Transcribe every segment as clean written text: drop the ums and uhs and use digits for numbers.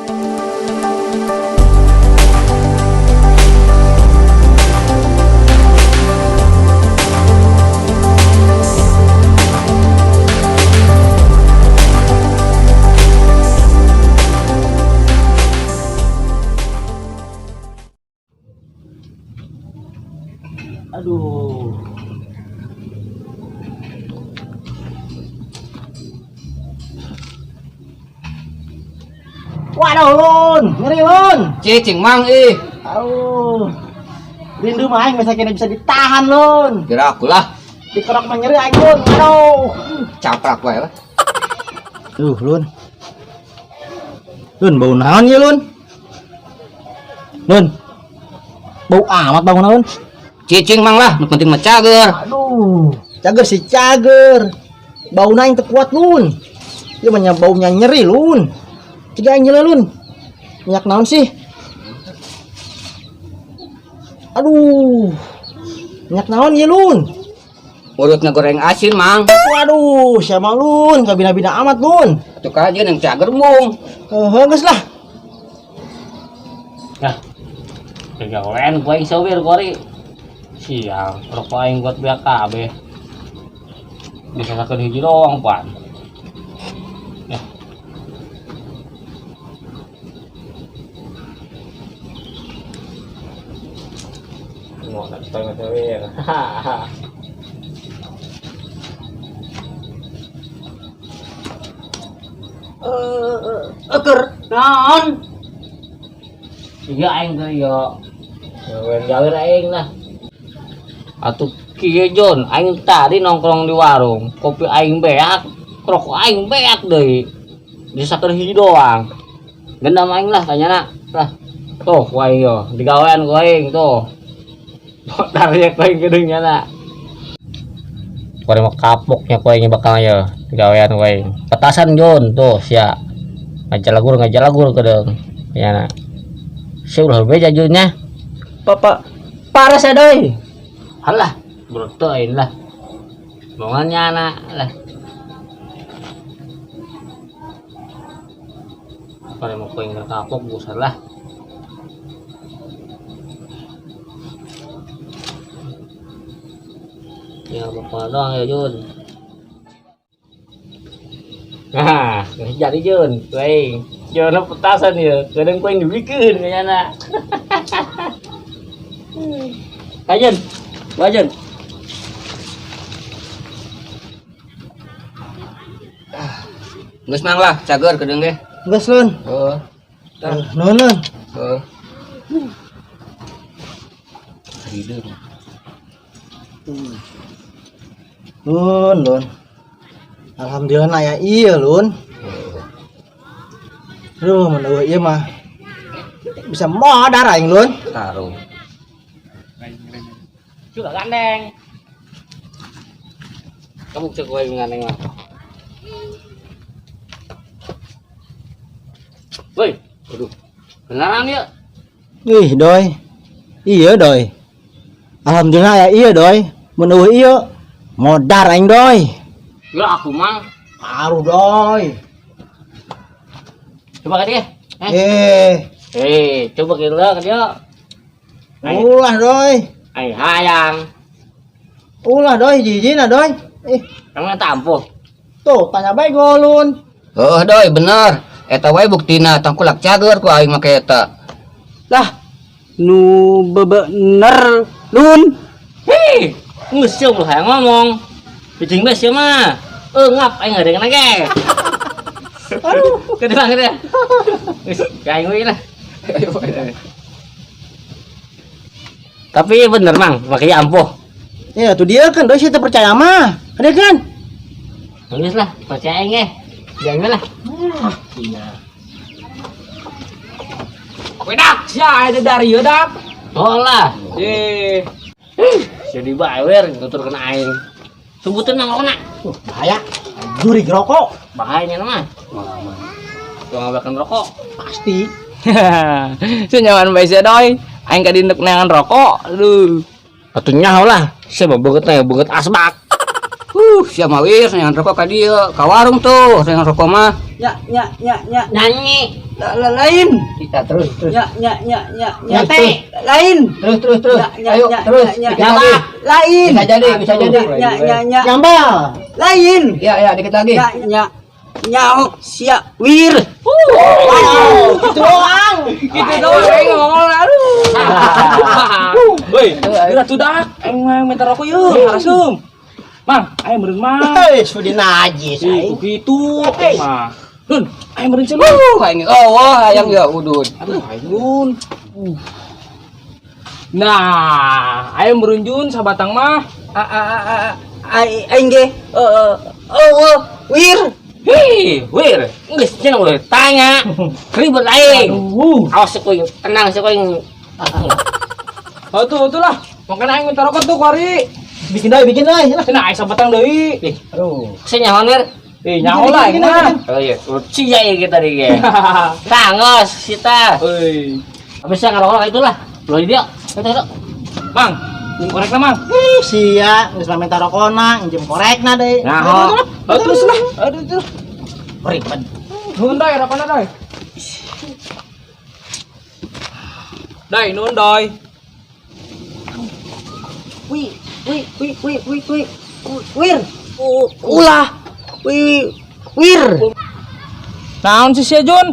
Aduh. Waduh, Lun, ngeri, Lun. Cicing, Mang, ih. Aduh. Rindu mah aing misalnya bisa ditahan, Lun. Kira aku lah. Dikerok mah nyeri aing, Lun. Aduh. Caprak wae lah. Duh, Lun. Lun, bau naon ya, Lun? Lun. Bau amat bau naon? Cicing, Mang, lah, nu penting mah cager. Aduh, cager sih cager. Bau aing teu kuat, Lun. Ieu mah baunya nyeri, Lun. Ciga aing nyeri, Lun. Minyak naon sih? Aduh. Minyak naon ieu, Lun? Urutna goreng asin, Mang. Waduh, siapa Lun? Kabina-bina amat, Lun. Atuh kajeun yang cager mung. Heuh, geus lah. Nah, gawean ku aing sopir kori. Sial, rokok aing buat BKB. Bisa sakeun hiji doang, pan. Ya. Mau nak setengah sopir. Eker, naon? Iya aing teh ya. Gawean-gawean aing lah. Atuh kieu Jon, aing tadi nongkrong di warung, kopi aing beak, rokok aing beak deui. Bisa sakeun hiji doang. Gendam aing lah tanyana. Lah. Tuh ku aing yo, digawean ku aing tuh. Tarik ku aing gedung nyana. Kuari mah kapoknya ku aing bakal yo, digawean ku aing. Petasan Jon tuh sia. Ngajalagur kedeung. Nyana. Sia ulah beja Jonnya. Papa paras ya, doi. Alah, brotoin lah. Bongan nyana lah. Kalau mau koin kapok busar lah. Ya bakal doang ya Jun. Nah, jadi Jun, kuing. Jun petasan ya, kadang kuing dibikin kayaknya. Kajun, Bajun. Geus, Mang, lah, cager kedeung ge. Geus, Lun. Heeh. Nuhun, Lun. Heeh. Hideung. Lun, Lun. Alhamdulillah aya ieu, Lun. Aduh, mun eueuh ieu mah bisa modar aing, Lun. Taruh. Juga gandeng. Kamu cek wae gandeng mah. Woi, aduh. Beneran ya? Ih, doi. Iya, doi. Alhamdulillah ya iya, doi. Mun eueuh ieu modar aing, doi. Ya aku mah. Aruh, doi. Coba ke dia. Coba ke dia, ke dia. Ulah, doi. Ai hayang. Ulah, doi, jijina, doi. Kamu tampuh. Tuh, tanya bae golun. Heuh, doi, bener. Eta wae buktina tangkulak cager ku aing make eta. Lah, nu bener, Lun. Hei, geus sia ulah hayang ngomong. Bijing bae sia mah. Ngap aing ngadeng ge. Aduh, gede banget ya. Geus, aing we lah. Tapi bener, Mang, pakai ampuh. Ya, tuh dia kan, doi sih percaya mah. Ada kan? Geus lah, percaya aing ge. Jangan lah. Iya. Wedak, sia ada dari ieu dak. Oh lah. Eh, Jadi bawer nuturkeun aing. Sebutin nang rokona. Bahaya. Jurig rokok. Bahayanya mah. Gua ngabakan rokok. Pasti. Senyawan bae sia doi. Aing ka dindek neangan rokok. Aduh. Atuh nyaho lah. Sia mah beungeut beungeut asbak. Sia mah wir neangan rokok ka dieu, ka warung tuh neangan rokok mah. Nya nya nya nya. Nyanyi. Lain. Kita terus terus. Nya nya nya nya nya. Nyate. Lain. Terus terus terus. Nya, nya, Ayo nya, terus. nya, Dikit nya. lagi. Lain. Bisa jadi, bisa jadi. Nya nya nya. Nyambal. Lain. Ya ya, dikit lagi. Nya nya. Nyao sia wir. Wow, gitu doang. Gitu doang aing ngomong aduh. Woi, geura tuh dak. Aing mah minta rokok yeuh, harasum. Mang, aing meureun mang. Hei, sudah najis Ih, aing. ku kitu mah. Lun, aing meureun cenah. Aing oh wah hayang ya udun. Aduh, aing lun. Nah, aing meureun jun sabatang mah. A a a a aing ge. Eh oh wir. Hei, wir, geus cenah ulah tanya. Ribet aing. Awas sih kuing, tenang sih kuing. Oh tuh, tuh lah. Makanya aing minta rokok tuh kuari. Bikin doi, bikin doi. Lah. Cenah aing sabatang deui. Aduh. Sih nyaho wir. Eh, nyaho lah aing mah. Oh iya, cia ya kita tadi ge. Tangos sita. Euy. Habis saya ngerokok itulah. Loh dia. Itu itu. Mang, minum korek lah, Mang. Ih, sia, geus mah minta rokona, nginjem korekna deui. Nah, Oh, terus lah. Aduh, tuh. Ribet. Nuhun doi, rokokna doi. Doi, nuhun doi. Wi wi wi wi wi wi wir. Ulah. Wi wir. Naon sih sia Jun?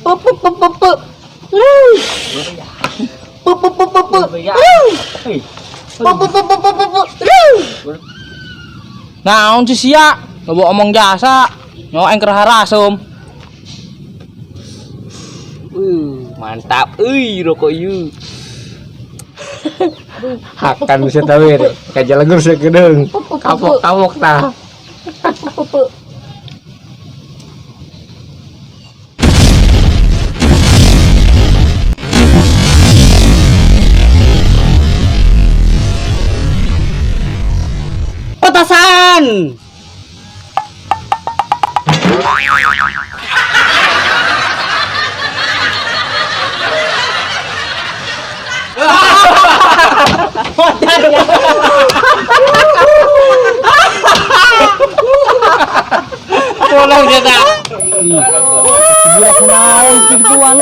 Pu pu pu pu pu. Pu pu pu pu pu. Pu pu pu pu pu pu pu. Naon sih sia? Loba omong jasa. Nyawa aing keur harasum. Mantap euy rokok ieu. Hakan bisa tahu ya. Kajalagur sekedeung. Kapok-kapok tah. Petasan. Tolong dia tak. Budak kunaon gituan.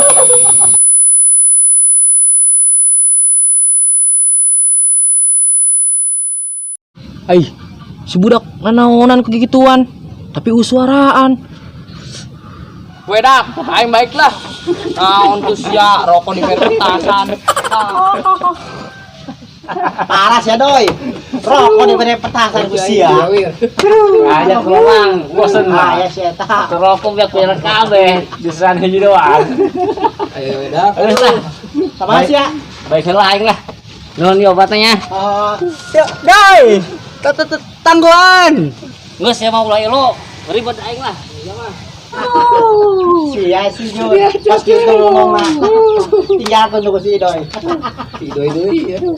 Ai, si budak nanaonan kegituan, tapi usuaraan. Wedak, aing baiklah. Naon tuh sia rokok di petasan. Parah sia doi. Rokok diberi petasan ku sia. Banyak doang, bosen Ah, lah. ya sia eta. Rokok biar punya kabeh, di hiji doang. Ayo wedak. Terus lah, Sama sia. baik lah aing lah. Nuhun ieu obatnya. Oh, Doi. Tangguhan. Geus ya mau ulah elo, ribet aing lah. Iya mah. sia si Jun. Pas gitu ngomongna. Tinggalkeun tuh ku si Doi. Idoi deui aduh.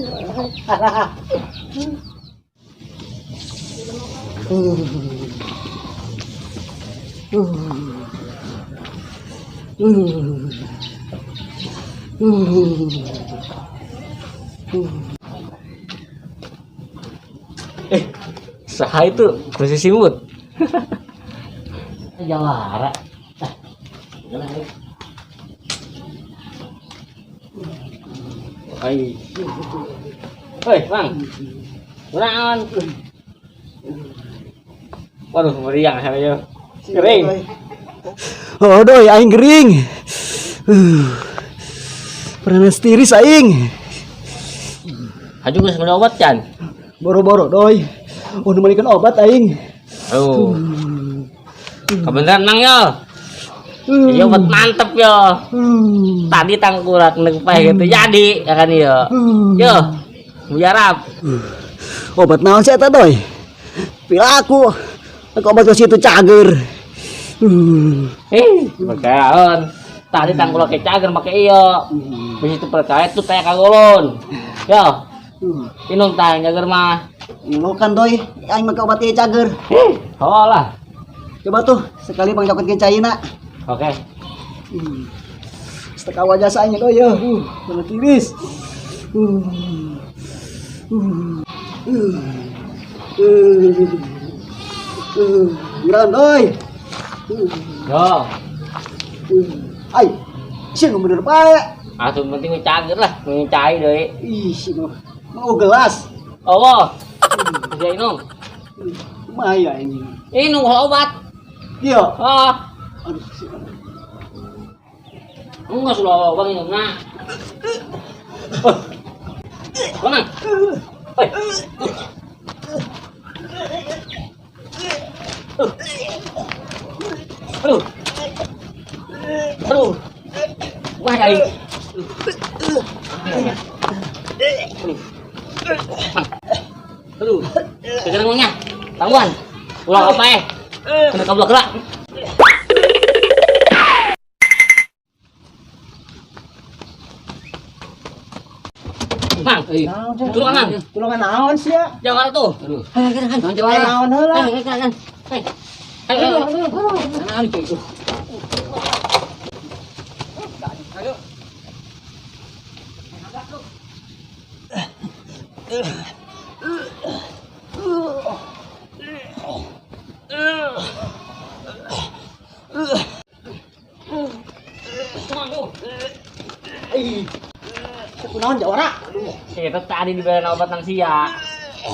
Saha itu kursi simut. Jawara. Ai. Hei, Bang. Kunaon? Waduh, meriang saya. Kering. Oh doi aing gering. Pernah tiris aing. Haju geus meuli obat can. Boro-boro doi. Oh nu obat aing. Oh. Kebeneran Mang yo. Iya obat mantep yo. Tadi tangkurak neng peh gitu jadi ya kan yo. Yo. Mujarab. Obat naon sih eta doi? Piraku. Aku obat ke situ cager. Eh, percayaan. Tadi tangkulak ke cager make iyo. Bisa itu percaya tuh teh kagolon. Yo. Minum tang cager mah. Lu kan doi, aing make obat ieu cager. Eh, oh lah. Coba tuh sekali bang cokot ke China. Oke. Setengah wajah saya doi ya. Bener tiris. Beneran doi. Yo, Ai, sih nu bener bae. atuh penting cager lah, cai deui. Ih, sih nu. Mau gelas. Oh, dia inung. Lumayan ini. Inung obat. Iya. Ah, Aduh, sih. enggak sudah bang inung nah. Mana? Oi. Aduh. Aduh. Wah, aing. Aduh. Aduh. Sekarang ngomongnya. Tangguhan. Ulah apa eh? Kena kablok gerak. Mang, tulungan Mang. Tulungan naon sih ya? Jangan tuh. Aduh. Ayo, ayo, Naon jawara? Naon heula. ayo, ayo, ayo. Ayo, ayo, ayo. Naon itu? Ih. Kunaon jawara? Kita tadi dibeliin obat nang sia.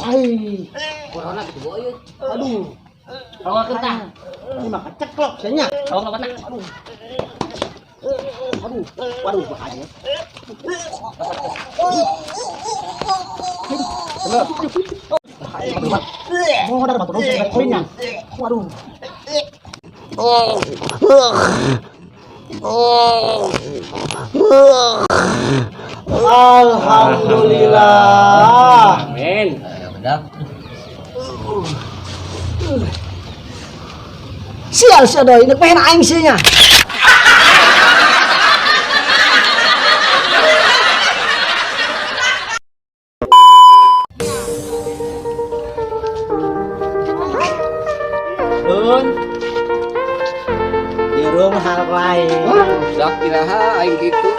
Ai. Corona gitu boy. Aduh. Kalau kita, Ini mah keceklok sia. kalau obat nak. Aduh. Aduh. Waduh bahaya. Mau ada batu dong, koinnya. Waduh. Alhamdulillah. Amin. Ayo bedak. Sial sia doi, nek pengen aing sia nya. Lun. Di rumah hal lain. Dak iraha aing kitu.